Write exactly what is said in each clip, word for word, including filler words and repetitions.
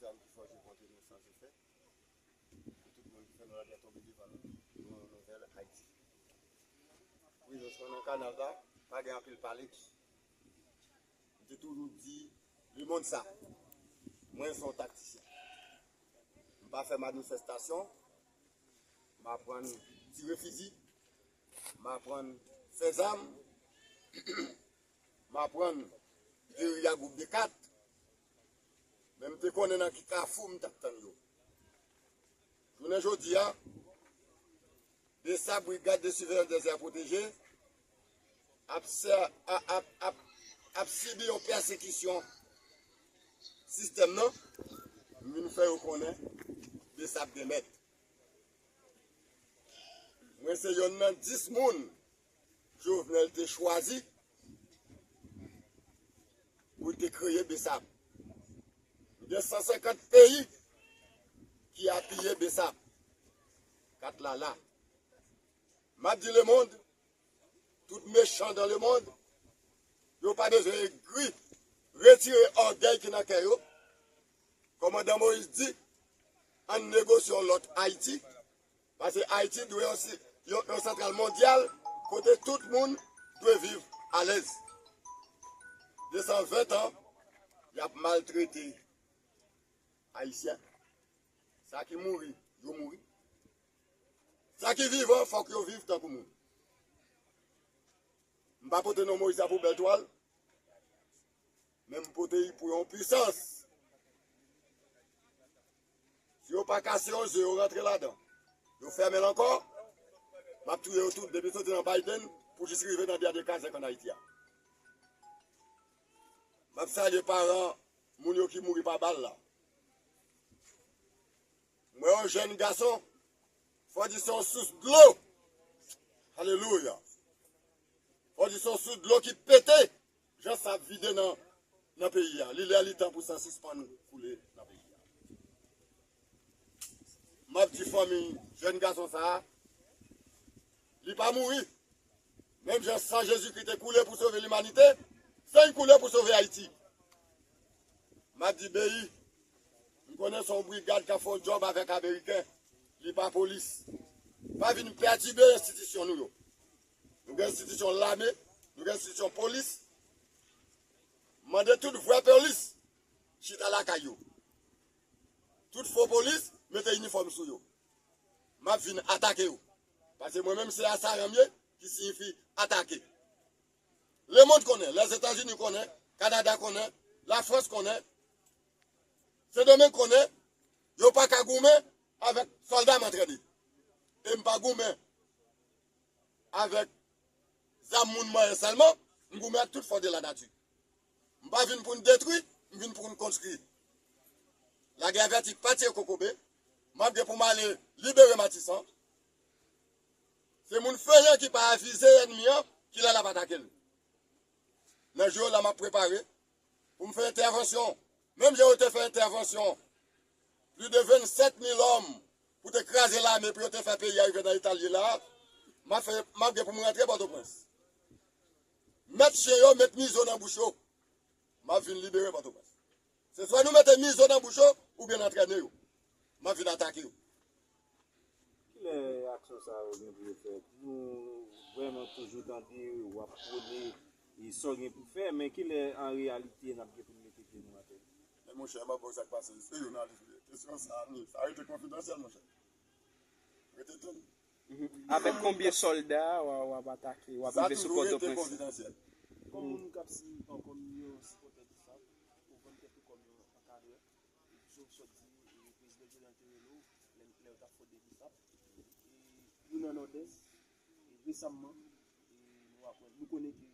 Dam ki fòje kontre nou san efè. Pou tout moun ki fè nou lagè tonbe devan nou, nou nouvèl Ayiti. Wi, nou sot nan kanal la, pa gen anpil pale. M te toujou di lemonn sa, mwen se yon taktisyen. M pa fè manifestasyon, m aprann tire fizi, m aprann fè zam, m aprann geri a gwoup de kat, men m te konnen nan ki kafou m t ap tann yo. Jounen jodi a, BSAP, Brigade de Surveillance des Aires Protégées, ap, sè- a- ap, ap, ap sibi yon pèsekisyon sistèm nan, m vin fè yo konnen BSAP gen mèt. Mwen se yonn nan dis moun Jovenel te chwazi pou l te kreye BSAP. Gen san senkant peyi ki apiye BSAP. Kat la la. M ap di lemonn, tout mechan dan lemonn, yo pa bezwen egri, retire ògèy ki nan kè yo. Kòmandan Moïse di, ann negosye yon lòt Ayiti, paske Ayiti dwe yon, si- yon, yon santral mondyal kote tout moun dwe viv alèz. De san ven tan, y ap maltrete Ayisyen. Sa ki mouri, yo mouri. Sa ki vivan, fòk yo viv tankou moun. M pa pote non Moïse la pou bèl twal, men m pote l pou yon pisans. Si yo pa kase yon je, yo rantre ladan, yo fèmen l ankò, m ap touye yo tout, depi soti nan Biden pou jis rive nan dènye kazèk ann Ayiti a. M ap salye paran moun yo ki mouri pa bal la. M wè yon jèn gason, fò di se yon sous dlo. Alelouya. Fò di se yon sous dlo ki pete, jan sa ap vide nan, nan peyi a. Li lè li tan pou sa sispann koule nan peyi a. M ap di fanmi jèn gason sa a, li pa mouri. Menm jan san Jezikri te koule pou sove limanite, san l koule pou sove Ayiti. M ap di Beyi, m konnen se yon brigad k ap fè yon djòb avèk Ameriken, li pa polis. Pa vin pètibe enstitisyon nou yo. Nou gen enstitisyon lame, nou gen enstitisyon polis. Mande tout vrè polis chita lakay yo. Tout fo polis mete inifòm sou yo. M ap vin atake yo. Paske mwen menm se asayan m ye, ki siyifi atake. Lemonn konnen, Lèzetazini konnen, Kanada konnen, Lafrans konnen, Sendomeng konnen, yo pa ka goumen avèk sòlda m antrene. E m pa goumen avèk zam moun manyen sèlman, m goumen ak tout fòs de lanati. M pa vin pou n detwi, m vin pou n konstwi. Lagè avèti pa tiye kokobe, m ap gen pou m ale libere Matisan. Se moun fenyan ki pa avize ènmi an, ki lè l ap atake l. Nan jou yo la, m ap prepare pou m fè entèvansyon. Menm jan yo te fè entèvansyon, plis de vennsèt mil òm pou te kraze lame pou yo te fè peyi a rive nan eta l ye la, m ap fè, m ap gen pou m rantre Pòtoprens. Mèt chen yo met mizo nan bouch yo. M ap vin libere Pòtoprens. Se swa nou mete mizo nan bouch yo, oubyen n antrene yo. M ap vin atake yo. Kilè aksyon sa yo gen pou yo fèt? Nou vrèman toujou tande w ap pwone e sa w gen pou fè, men kilè an reyalite n ap gen pou n mete pye nou atè? Men monchè, m ap ba w sa k pase, se jounalis ou ye. Kesyon sa a, sa rete konfidansyèl, monchè. Rete tann. Mhm. Avèk konbyen sòlda w a- w ap atake, w ap rive sou Pòtoprens? Sa toujou rete konfidansyèl. Kòm moun k ap si-, kòm yon sipòtè BSAP, ou vann tèt ou kòm yon antalè, e jan w sot di, e prezidan Jovenel te rele w, lè, lè yo t ap fonde BSAP. E youn an Nòdès, e resamman, e nou aprann, nou konnen ke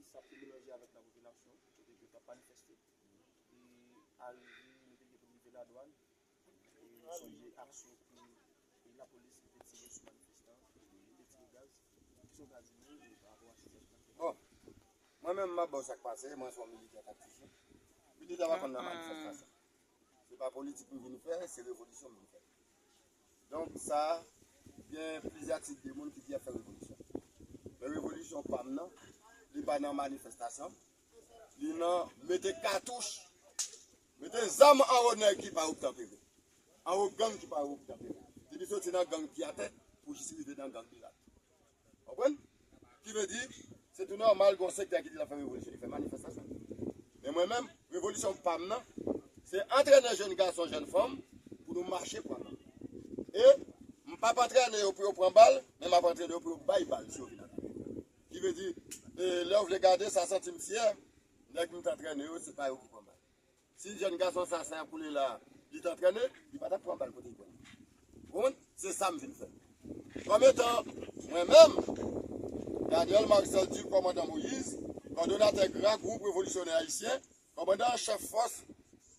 BSAP te melanje avèk lapopilasyon, kote ke yo t ap manifeste. E arive, nou te gen pou n rive Ladwàn, e nou sonje aksyon ke, e lapolis ki te tire sou manifestan, ki te tire gaz. Kisa w ka di nou, e, pa rapò a sitiyasyon sa? Bon, mwen menm, m ap ba w sa k pase, mwen se yon militè taktisyen. Militè pa konn nan manifestasyon. Se pa politik m vin fè, se revolisyon m vin fè. Donk, sa, gen plizyè tip de moun ki di y ap fè revolisyon. Men revolisyon pa m nan, li pa nan manifestasyon, li nan mete katouch Mete zam anwo nèg ki pa oktanpere, anwo gang ki pa oktanpere. Depi soti nan gang Pyatè pou jis rive nan gang Milat. Konprann? Ki vle di, se tou nòmal gen yon sektè ki di l ap fè revolisyon, li fè manifestasyon. Men mwen menm, revolisyon pa m nan, se antrene jèn gason, jèn fanm pou nou mache pran nan. E m p ap antrene yo pou yo pran bal, men m ap antrene yo pou yo bay bal si yo vin atake. Ki vle di, e, lè w vle gade, sa santi m fyè, nèg m t antrene yo, se pa yo ki pran bal. Si jèn gason sa, sa koule la, li t antrene, li pa t ap pran bal kote l pran. Ou konprann? Se sa m vin fè. Kòm etan, mwen menm, Daniel Marcel Duc, kòmandan Moïse, kòdonatè Gran Gwoup Revolisyonè Ayisyen, kòmandan an chèf Fòs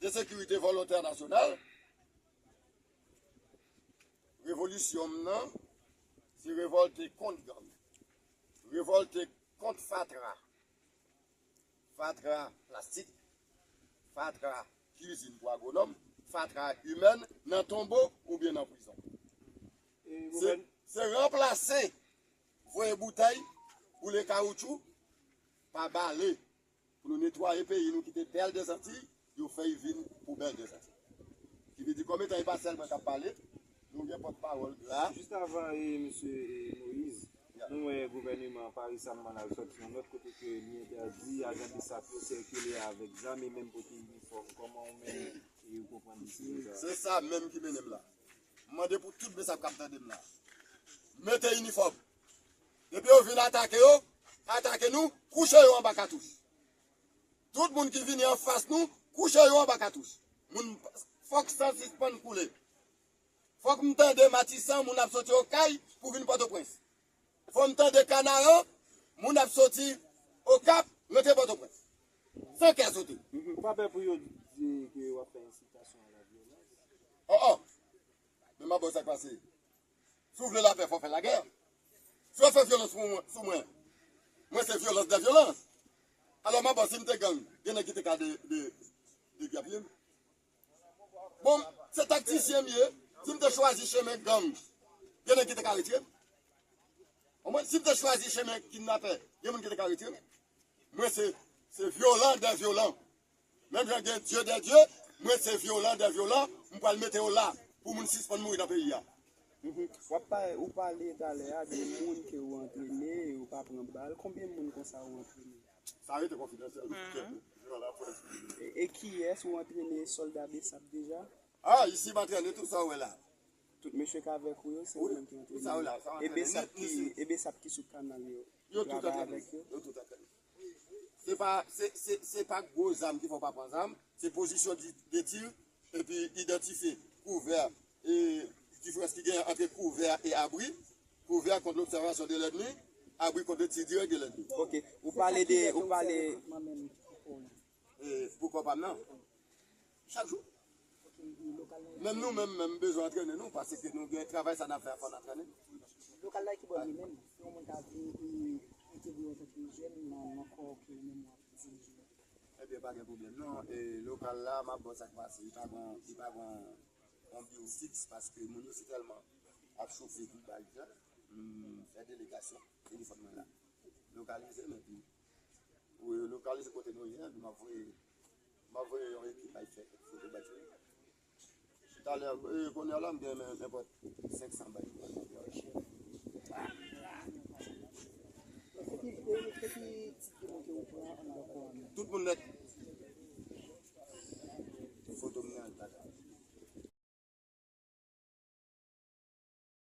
de Sekirite Volontè Nasyonal, revolisyon m nan, se revòlte kont gang, revòlte kont fatra. Fatra plastik, fatra kizin pou agwonòm, fatra imèn nan tonbo oubyen nan prizon. Se, se ranplase voye boutèy, boule kawoutchou pa bale pou nou netwaye peyi nou kite bèl dèzantiy, yo fè y vin poubèl dèzantiy. Ki vle di kòm etan e pa sèl mwen k ap pale, nou gen pòtpawòl la. Jis avan, e, mesye, e, Moïse, nou wè gouvèneman an pa resamman la sòti yon nòt kote ke li entèdi ajan BSAP yo sikile avèk zam e menm pote inifòm. Kòman ou menm, e, ou konprann desizyon sa a? Se sa menm ki mennen m la. M mande pou tout BSAP k ap tande m la. Mete inifòm. Depi yo vin atake yo, atake nou, kouche yo anba katouch. Tout moun ki vini anfas nou, kouche yo anba katouch. Moun, fòk san sispann koule. Fòk m tande Matisan, moun ap soti Okay pou vin Pòtoprens. Fòk m tande Kanaran, moun ap soti Okap, rantre Pòtoprens. San kè sote. Mhm. Ou pa pè pou yo di ke w ap fè ensitasyon a la vyolans? Oh, oh. Men m ap ba w sa k pase. Si w vle lapè, fò w fè lagè. Si w fè vyolans sou mwen, sou mwen, mwen se vyolans dè vyolans. Alò, m ap ba w, si m te gang, gen nèg ki te ka de, de, degrapye m. Bon, se taktisyen m ye. Si m te chwazi chemen gang, gen nèg ki te ka retire m. Omwen, si m te chwazi chemen kidnapè, gen moun ki te ka retire m. Mwen se, se vyolan dè vyolan. Menm jan gen Dye dè Dye, mwen se vyolan dè vyolan, m pral mete yo la pou moun sispann mouri nan peyi a. Mhm. W ap pa, ou pale talè a de moun ke ou antrene, yo pa pran bal. Konbyen moun konsa ou antrene? Sa rete konfidansyèl. Mhm. Vyolan la près. E, e kiyès ou antrene sòlda BSAP deja? Ah, isi m antrene tout sa w wè la. Tout mesye k avèk ou yo, se ou menm ki antrene yo? Sa w wè la, sa w antrene. E BSAP ki, e BSAP ki sou kanal yo? Yo tout antrene. Yo tout antrene. Se pa, se, se, se pa gwo zam ki fè w pa pran zam, se pozisyon di, de tir, epi idantifye kouvè, e diferans ki genyen ant kouvè e abri, kouvè kont lobsèvasyon de lènmi, abri kont le tir dirèk de lènmi. Ok, ou pale de, ou pale. E pou kò pa m nan. Chak jou. Menm nou menm, menm bezwen antrene nou, paske nou gen travay sa n ap fè a, fò n antrene. Lokal la ki bò l ye menm? Si yon moun ta vle, e, entegre antanke jèn nan, nan kò ke ou menm w ap dirije. Ebyen, pa gen pwoblèm non. E lokal la, m ap ba w sa k pase. Li pa gon, li pa gon, yon biwo fiks, paske moun yo si tèlman ap chofe pou bay jan, m fè delegasyon, telefòn mwen la. Lokalize m, epi ou lokalize kote nou ye, epi m ap voye, m ap voye yon ekip al fè kèk foto bay timoun. Talè, e, kounye a la, m gen men, nenpòt senk san bay. Tout moun nèt.